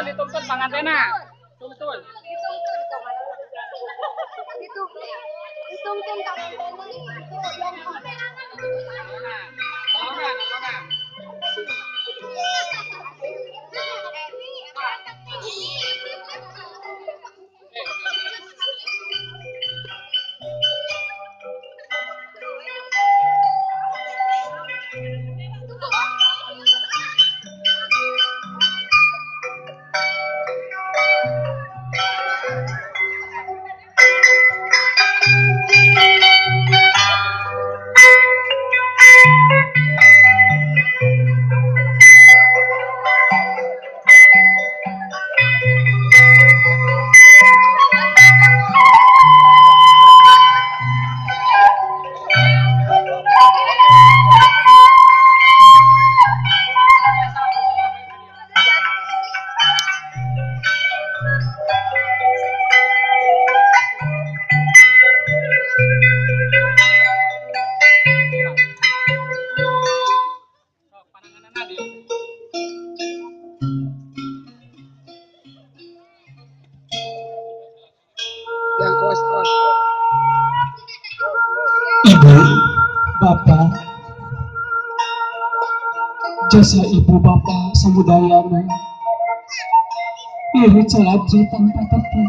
Ditungtun pangantena. Tungtun. Ditungtun pangantena. Ibu, bapak, jasa ibu bapak samudayana, biru caladri tanpa tepi,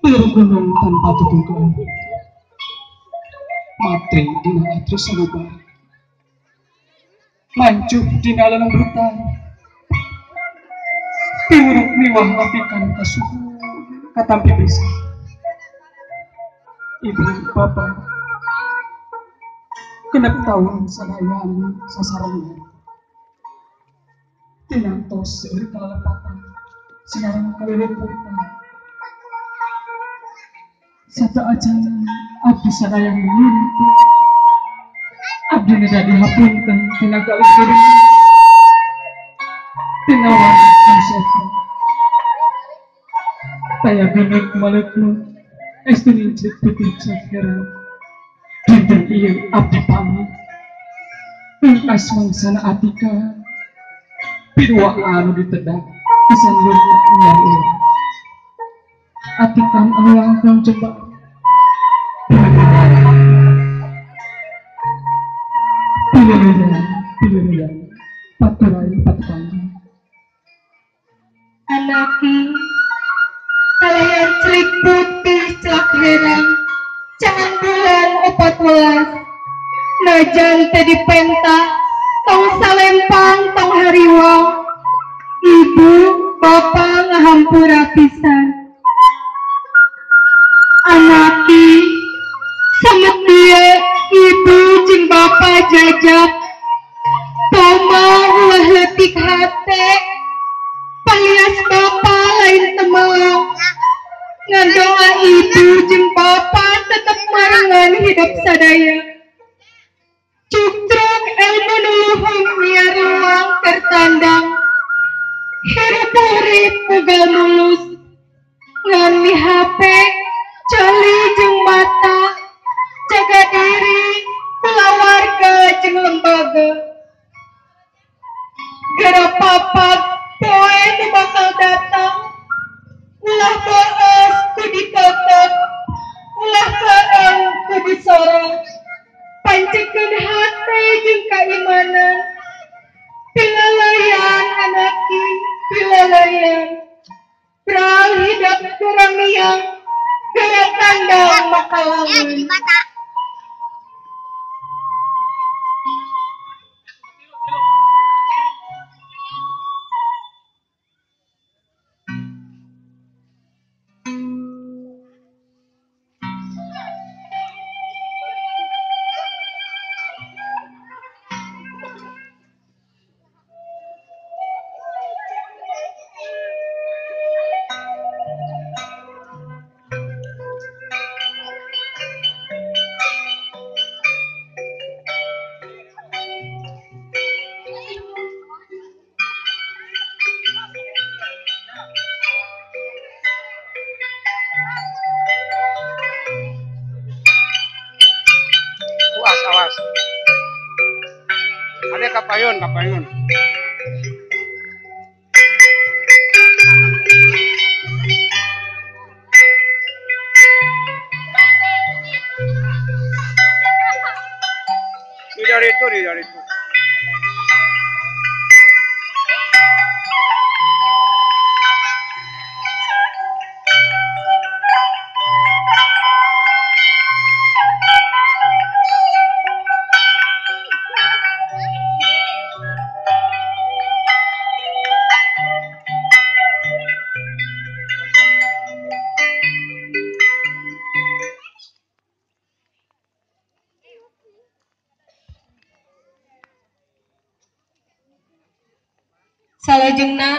biru gunung tanpa tutukan, matri dina atri salubar, mancuh dina lelembrutan, piwuruk miwah apikan kasuhu katampi bisa. Ibu bapak genep tahun sadayana sasarengan tinantos seueur kalepatan sinareng kaliliputan satu acara abdi sadayana nyuntu abdi neda dihapunten tina galih geuring tina wan setan taya genek malekmu estu nincik putih cakera dinten ieu abdi pamit pungkas mangsana atika pidua anu ditedak pisan lumta nyari atikan anu langkung coba pilih pilih paturai paturai anaki kalian celik putih celak herang jangan bulan 14 najan tadi penta tong salempang tong hariwang ibu bapak ngahampura pisan anaki semet dia ibu jeung bapak jajak toma ulah leutik hate palias bapak lain temelang ngandoa ibu jeung bapak tetep marengan hidup sadaya cuktruk ilmu nuluhung miar luang tertandang Hirup urip mugal mulus ngan mihape cali jeung mata jaga diri kulawarga jeung lembaga gara papat poe nu bakal datang ulah boos ku ditotot ulah keeng ku disorot pancekeun hate jeung kaimanan pilalayan anaki pilalayan pral hidup geramiang gara tandang makalangan. Awas. Ada kapayun, kapayun. Di dari itu. Salajengna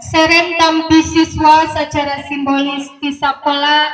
seren tampi siswa secara simbolis di sakola